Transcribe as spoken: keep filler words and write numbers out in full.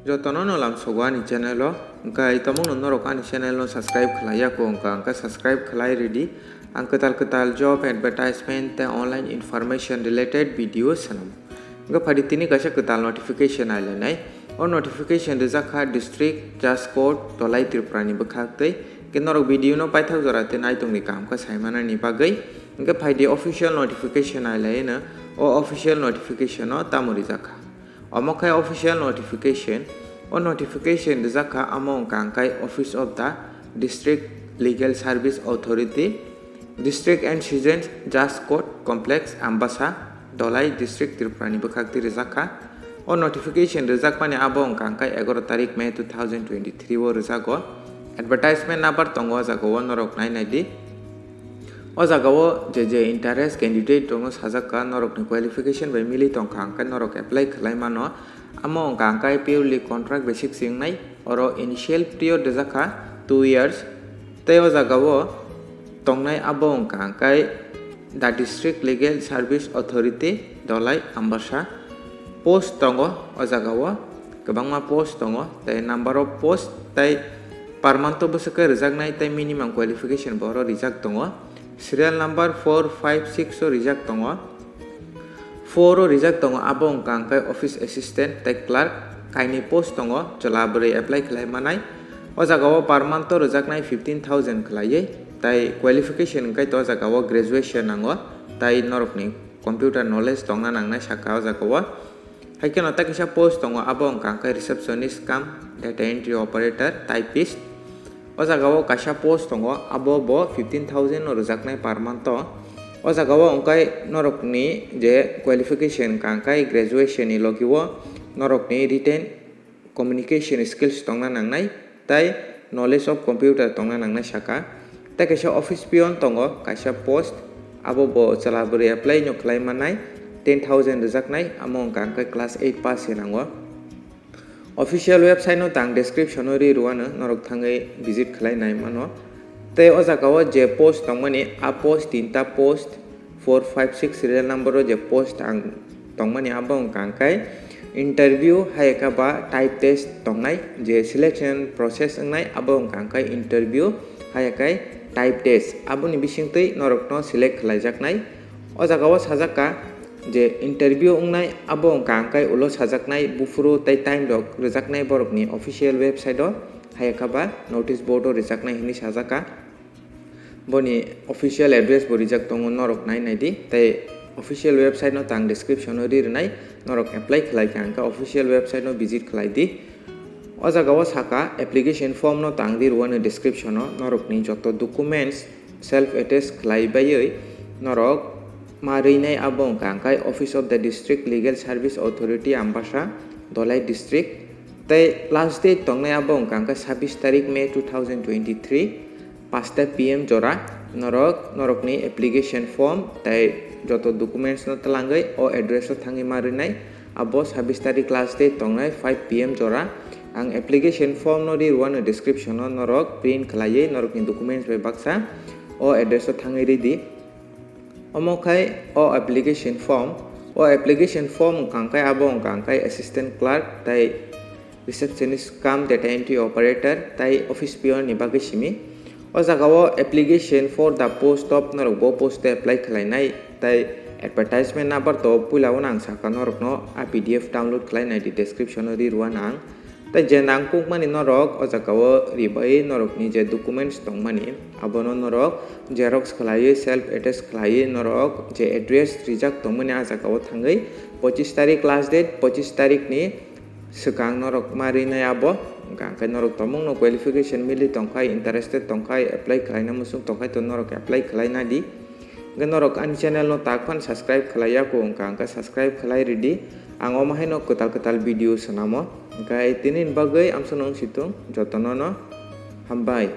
Jotono no lamsogo ani channel o, hwnkhe tomongno norok ani channel no subscribe khlai ya kho wngkha, hwnkhe subscribe khlai ridi. Ang kwtal kwtal job advertisement tei online information related video swnam. Hwnkhe phaidi tini kaisa kwtal notification nailainai. O notification rijak kha District Judge Court Dholai Tripura ni bwkhak twi. Hwnkhe norok video no paithak jora tei naitongni kaham khe saimanani bagwi. Hwnkhe phaidi official notification nailaino. O official notification no tamo rijak kha? Omo khe official notification. O notification rijak kha, amo wngkha hwnkhe Office of the District Legal Service Authority, District and Sessions Judge Court Complex, Ambassa, Dholai District, Tripura ni bwkhak twi rijak kha. O notification rijakmani abo wngkha hwnkhe egaroh tarik May two thousand twenty-three o rijago. Advertisement number tongo o jaga o, norok nai nai di. O jaga o je je interest candidate rokno sajak kha, norokni qualification bai mili tongkha hwnkhe norok apply khlai mano. Amo wngkha hwnkhe purely contract basis se wngnai, oro initial period rijak kha two years. Tei o jaga o tongnai abo wngkha hwnkhe the District Legal Service Authority, Dholai, Ambassa. Post tongo o jaga o, kwbangma post tongo, tei number of post tei per month o bwswk khe rijaknai tei minimum qualification bo oro rijak tongo. Serial number four, five, six o rijak tongo. Four o rijak tongo, abo wngkha hwnkhe office assistant tei clerk, kainwi post tongo, chwla bwrwi apply khlai manai. O jaga o per month o rijaknai fifteen thousand khlaiwi, tei qualification hwnkhe to o jaga o graduation nango, tei norokni computer knowledge tongna nangnai sakha o jaga o. Hai kheno tei kaisa post tongo, abo wngkha hwnkhe receptionist cum data entry operator, typist. O jaga o kaisa post tongo, abo bo fifteen thousand no rwjaknai per month o. O jaga o wngkha norokni je qualification wngkha hwnkhe graduation ni logi o norokni written communication skills tongna nangnai tei knowledge of computer tongna nangnai sakha. Tei kaisa office peon tongo, kaisa post, abo bo chwla bwrwi apply no khlai manai, ten thousand rwjaknai, amo wngkha hwnkhe class eight pass se nango. Official website no tang description o ri rwano, norok thangwi visit khlai nai mano. Tei o jaga o je post tongmani, a post tinta post, four five six serial number o je post ang tongmani abo wngkha hwnkhe interview, hai khe ba type test tongnai, je selection process wngnai abo wngkha hwnkhe interview, hai khe type test, aboni bisingtwi norokno select khlaijaknai. O jaga o sajak kha je interview wngnai abo wngkha hwnkhe ulo sajaknai buphuru tei time rok rwjaknai borokni official website o, hai khe ba notice board o rwjaknai hinwi sajak kha. Boni official address bo rijak tongo, norok nai nai di. Tei official website no tang description o ri rwnai, norok apply khlai kha hwnkhe official website no visit khlai di. O jaga o sakha application form no tang di rwano description o, norokni joto documents self attest khlai baiwi norok ma rwinai abo wngkha hwnkhe Office of the District Legal Service Authority, Ambassa, Dholai District. Tei last date tongnai abo wngkha hwnkhe sabbish tarik May two thousand twenty-three, paanch ta P M jora. Norok, norokni application form tei joto documents no twlangwi o address o thangwi ma rwnai. Abo sabbish tarik last date tongnai five P M jora. Ang application form no ri rwano description o, norok print khlaiwi norokni documents bai baksa o address o thangwi ridi. Omo khai o application form, o application form wngkha hwnkhe abo wngkha hwnkhe assistant clerk tei receptionist cum data entry operator tei office peon ni bagwi simi. O jaga o application for the post of norok bo post o apply khlainai tei advertisement number to puila o nang saka norokno a P D F download khlai nai di, description o ri rwano ang. Tei je nangkukmani norok o jaga o ribai norokni je documents tongmani, abono norok xerox khlaiwi self attest khlaiwi norok je address rijak tongmani a jaga o thangwi pochis tarik last date, pochis tarik ni swkang norok ma rinai abo. Hwnkha hwnkhe norok tomungno qualification mili tongkhai, interested tongkhai, apply khlaina muchung tongkhai to norok apply khlai nadi. Hwnkhe norok ani channel no tak phano subscribe khlai ya kho, hwnkha hwnkhe subscribe khlai ridi. Ang omo haino kwtal kwtal video swnamo. Hwnkhe tini ni bagwi amsano wng situng, jotono no hambai.